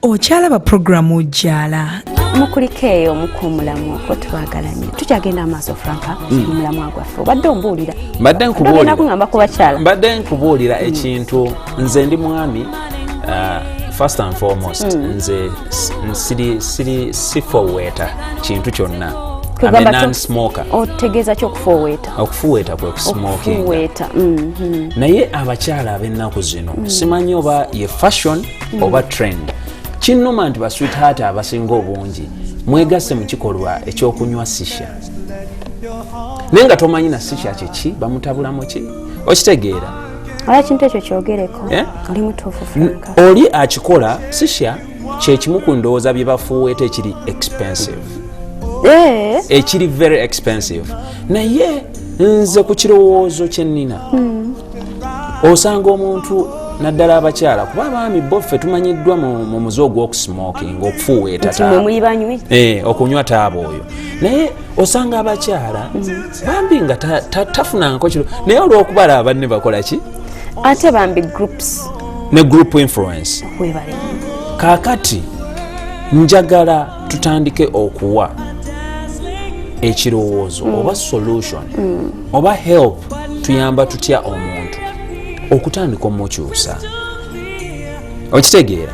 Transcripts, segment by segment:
Okyalaba puroguramu Jjala. Mukuliko eyo omukuumulamu okwo, tubagala nnyo. Tukyagenda amaaso, Franka, mumulamwa gwaffe. Obadde ombuulira. Mbadde ogenda nkubuulira. Kuŋŋamba ku bakyala. Mbadde nkubuulira ekintu. Nze ndi mwami, first and foremost, nze siri sifoweeta kintu kyonna. I'm a non-smoker. Otegeeza ki okufuuweeta? Okufuweeta kwe kusmokinga. Okufuuweeta. Naye abakyala ab'ennaku zino, simanyi oba ye fashion oba trend, kinnuma nti basweetheart abasinga obungi mwegasse mu kikolwa ekyokunywa shisha, naye nga tomanyi na shisha kyeki, bamutabulamu ki, okitegeera? Ola kintu ekyo kyogereko. Eh? Oli mutuufu, Franka. Oli akikola, shisha kyekimu ku ndowooza bye bafuuweeta ekiri expensive, ekiri very expensive. Naye nze ku kirowoozo kye nnina, osanga omuntu, naddala abakyala, kuba abaami bo ffe tumanyiddwa mu muze ogw'okusmoking, okufuuweeta nti mwe taaba. Muli banywi. Eh, okunywa taaba oyo. Naye osanga abakyala bambi nga tafunangako kiro, naye olwokubala banne bakola ki? Ate bambi groups. Ne group influence. Webale. Kaakati njagala tutandike okuwa ekirowoozo oba solution oba help. Tuyamba tutya omuntu okutandika omukyusa? Okitegeera?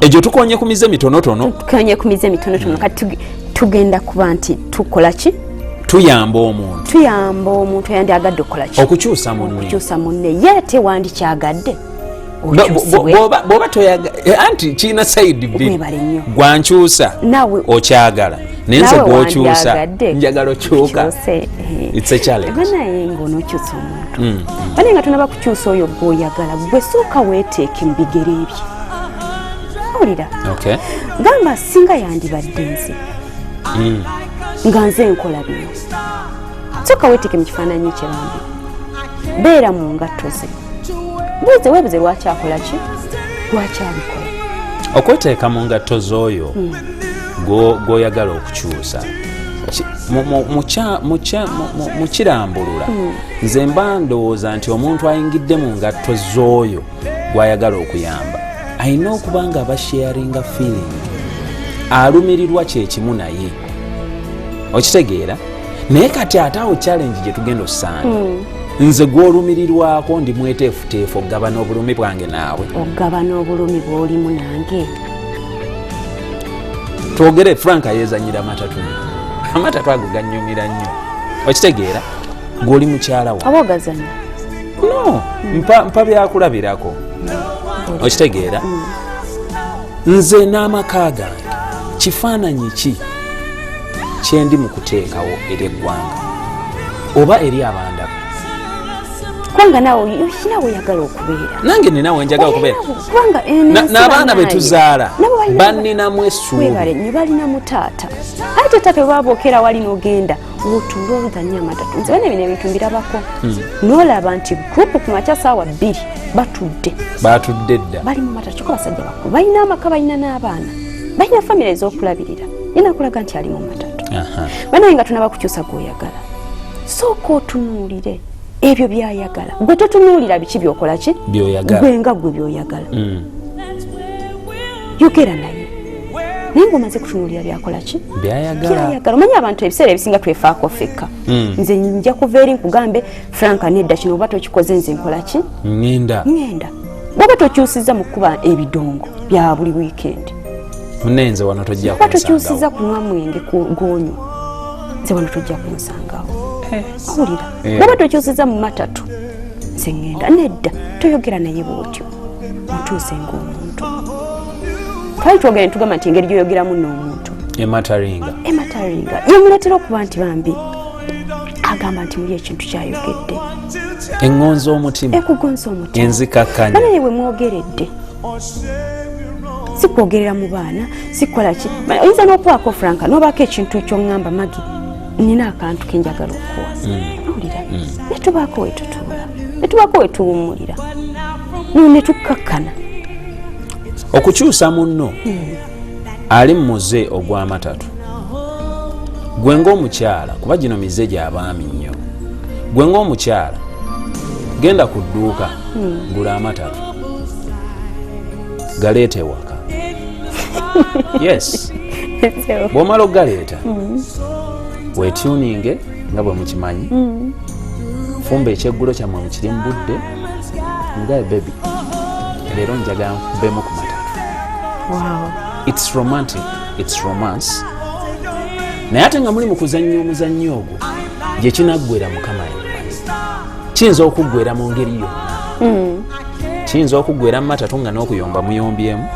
Egyo tukonye ku mize mitonotono. Tukonye ku mize mitonotono. Kati tugenda kuba nti tukola ki? Tuyamba omuntu. Tuyamba omuntu eyandyagadde okukola ki? Okukyusa munne. Okukyusa munne. Ye tewandikyagadde okyusibwe? Bw'oba toyaga, anti kirina side bbiri. Webale nnyo. Gwankyusa okyagala, naye nze Naawe gwokyusa wandyagadde njagala okyuka. okyuse, eh. It's a challenge. Banaye ng'onookyusa omuntu, banaye nga tonaba kukyusa oyo gw'oyagala, gwe sooka weeteeke mu bigere bye. Owulira? Okay. Gamba, singa yandibadde nze nga nze nkola bino. Sooka weeteeke mu kifaananyi kye bambi, beera mu ngatto ze, buuze, weebuze lwaki akola ki, lwaki abikola. Okweteeka mu ngatto z'oyo gw'oyagala okukyusa, mu kirambulula, nze mba ndowooza nti omuntu ayingidde mu ngatto z'oyo gw'ayagala okuyamba alina okuba nga basharinga feeling, alumirirwa kyekimu naye, okitegeera? Naye kati ate awo challenge gye tugenda osanga, nze gw'olumirirwako ndi mweteefuteefu okugabana obulumi bwange naawe? Okugabana obulumi bw'olimu nange. Twogere, Frank yeezanyira matatu, amatatu ago ganyumira nnyo, okitegeera? Gw'oli mukyala wa Oba ogazanya? No, mpa byakulabirako, okitegeera? Nze n'amaka gange, kifaananyi ki kyendi mu kuteekawo eri eggwanga oba eri abandaba? Kubanga naawe olina weyagala okubeera. Nange nina wenjagala okubeera. Kubanga eno ensi, N'abaana be bannaaye, tuzaala nabo balina- banninamu essuubi. Webale nnyo, balina mutaata. Ate taata webaba bookera wali n'ogenda otuula oluzannya amatatu. Nze bana bino ebintu mbirabako, n'olaba nti group ku makya saawa 2 batudde. Batudde dda. Bali mu matatu, kyokka basajja bakulu, balina amaka, balina n'abaana, balina famire ez'okulabirira, ye nakulaga nti ali mu matatu. Banaye nga tunaba kukyusa gweoyagala, sooka otunuulire ebyo byayagala. Gwe totunuulira biki byokola ki. By'oyagala. Gwe nga gwe byoyagala. Yogera naye, naye ngaomaze kutunuulira byakola ki, byayagala. Byayagala. Omanyi abantu ebiseera ebisinga twefaako ffekka. Nze nja kuva eri nkugambe, "Franka, nedda, kino oba tokikoze nze nkola ki?" Ŋŋenda. Ŋŋenda. Bwoba tokyusiza mu kuba ebidongo bya buli wiikendi, Munenze wano tojja oba tokyusiza kunsangawo. Kunywa mwenge gwonywa, nze wano tojja kunsangawo. Owulira? Eh. Bwoba tokyusiza mu matatu, nze ŋŋenda. Nedda, toyogera naye bwotyo, mutuuse ngaomuntu. Twali twogera netugamba nti engeri gyoyogeramu n'omuntu emataringa. Emataringa, yemuleetera okuba nti bambi agamba nti muli ekintu kyayogedde. Eŋŋonza omutima. Ekugonza omutima. Enzikakkanya. Banaye bwe mwogeredde, si kwogerera mu baana, si kukola ki. Oyinza n'okubaako, Franka, n'obaako ekintu kyoŋŋamba, "Magi, nina akantu kenjagala okukuwa." Owulira? Netubaako wetutuula, netubaako wetuwummulira, netukkakkana. Okukyusa munno ali mu muze ogw'amatatu, gwe ng'omukyala, kuba gino mize gy'abaami nnyo, gwe ng'omukyala genda ku dduuka, gula amatatu, galeeta ewaka. Yes, bw'omala okugaleeta, wetuninge nga bwe mukimanyi. Fumba ekyeggulo kyammwe mukiri mu budde nga, "Baby, leero njagala nkubemu ku matatu." It's romantic, it's romance, naye ate nga muli mu kuzannya omuzannyo ogwo, gye kinaggwera Mukama yamanyi. Kiyinza okuggwera mu ngeri yonna. Kiyinza okuggwera mu matatu nga n'okuyomba muyombyemu.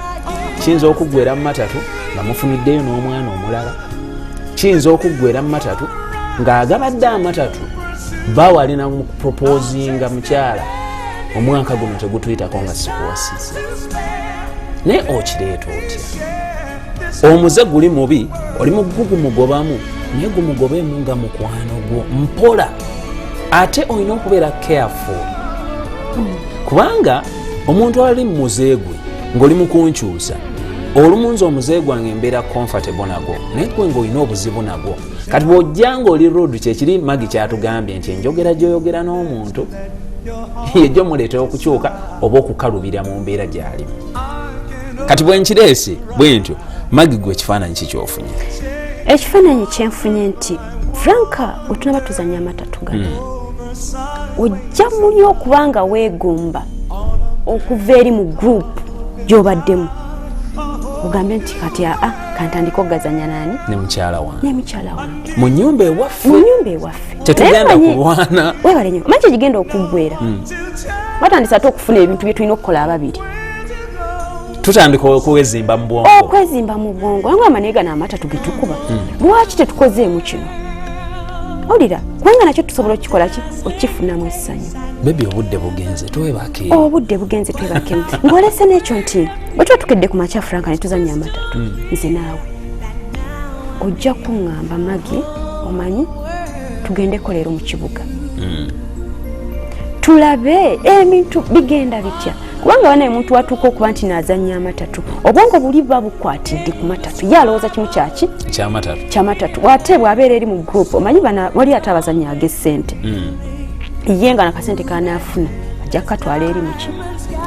Kiyinza okuggwera mu matatu nga mufuniddeyo n'omwana omulala. Kiyinza okuggwera mu matatu ng'agabadde amatatu bawalina mukuproposinga, "Mukyala, omwaka guno tegutuyitako nga sikuwasiza." Naye okireeta otya? Omuze guli mubi, oli mugugumugobamu, naye gumugobemu nga mukwano gwo mpola. Ate olina okubeera careful, kubanga omuntu ali mu muze gwe ng'oli mu kunkyusa, olumu nze omuze gwange mbeera comfortable nagwo, naye gwe ng'olina obuzibu nagwo. Kati bw'ojja ng'oli rude, kyekiri Magi kyatugambye nti enjogera gy'oyogera n'omuntu yejjo muleetera okukyuka oba okukalubira mu mbeera gy'alimu. Kati bwe nkireese bwe ntyo, Magi, gwe ekifaananyi kikyofunye? Ekifaananyi kyenfunye nti, Franka, wetunaba tuzanya amatatu gano, ojja muli okuba nga weegomba okuva eri mu group gy'obaddemu, ogambe nti, "Kati aa, kantandika okugazanya naani?" Ne mukyala wange. Ne mukyala wange. Mu nyumba ewaffe. Mu nyumba ewaffe. Tetugenda Naye kulwana. Webale nnyo. Manyi kyekigenda okuggwera, batandise ate okufuna ebintu bye tulina okukola ababiri. Tutandika okwezimba mu bwongo. Okwezimba mu bwongo, angamba, "Naye gano amatatu getukuba, lwaki tetukozeemu kino?" Owulira? Kubanga nakyo tusobola okukikola ki, okifunamu essanyu. Baby, obudde bugenze, twebake. Obudde bugenze, twebakemu. Ng'olese n'ekyo nti bwe tuba tukedde ku makya, Franka, ne tuzannya amatatu nze naawe, ojja kuŋŋamba, "Magi, omanyi tugendeko leero mu kibuga tulabe ebintu bigenda bitya?" Kubanga banaye, omuntu watuuka okuba nti naazannya amatatu, obwongo buli buba bukwatidde ku matatu, ye alowooza kimu kyaki? Kyamatatu. Kyamatatu. Ate bw'abeera eri mu group, omanyi bana wali ate abazannya ag'essente, ye nga nakasente kanaafuna ajja kukatwala eri muki.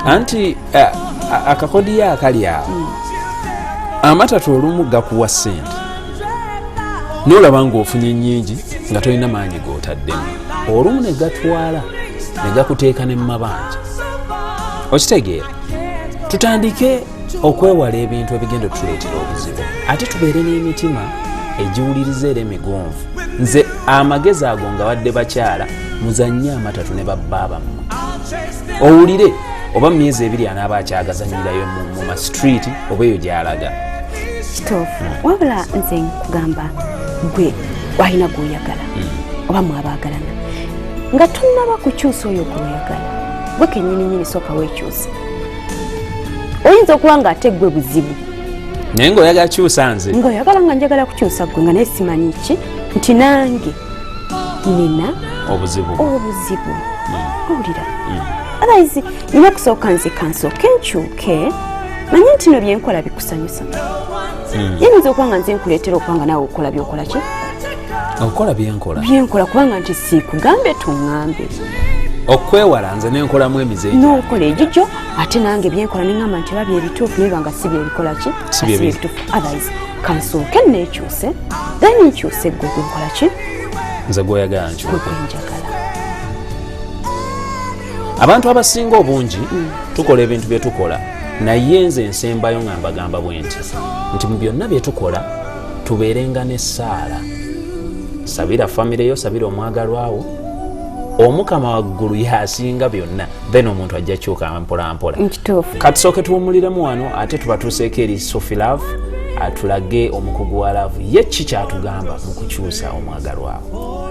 Anti akakodiyo akali awo, amatatu olumu gakuwa ssente nolaba ngaofunye nyingi nga tolina maanyi gotaddemu, olumu ne gatwala ne gakuteeka ne mumabanja. Okitegeera? Tutandike okwewala ebintu ebigenda otuleetera obuzibu, ate tubeere n'emitima egiwuliriza era emigonvu. Nze amagezi ago nga wadde bakyala, muzanye amatatu ne babba bammwe, owulire oba mu myezi 2 anaaba akyagazanyirayo mu ma street oba eyo gyalaga. Kituufu. Wabula nze nkugamba, gwe walina gwoyagala oba mwabaagalana, nga tonnaba kukyusa oyo gwoyagala, gwe kenyini nyini sooka weekyusa. Oyinza okuba nga ate gwe buzibu. Naye ngaoyagala kyusa nze. Ngaoyagala, nga njagala kukyusa gwe, nga naye simanyi ki nti nange nina obuzibu. Obuzibu. Owulira? Otherwise nina okusooka nze kansooke nkyuke, manye nti no byenkola bikusanyusa. Yinza okuba nga nze nkuleetera okuba nga naawe okola byokola ki? Okukola byenkola. Byenkola, kubanga nti siikugambe tuŋŋambe. Okwewala nze nenkolamu emize. N'okola egigyo, ate nange byenkola neŋŋamba nti oba byebituufu, naye banga si byebikola ki? Si Si byebituufu. Otherwise kansooke neekyuse, then nkyuse gwe gwenkola ki? Nze gwoyagala gwe nkyuke. Gwenjagala. Abantu abasinga obungi tukola ebintu bye tukola, naye nze nsembayo nga mbagamba bwe nti nti mu byonna bye tukola tubeerenga n'essaala. Sabira famire yo, sabira omwagalwawo. Omukama waggulu yasinga byonna, then omuntu ajja kyuka mpola mpola. Nkituufu. Katusooke tuwumuliremu wano, ate tubatuuseeko eri Sophie Love atulage omukugu wa love ye ki kyatugamba mu kukyusa omwagalwawo.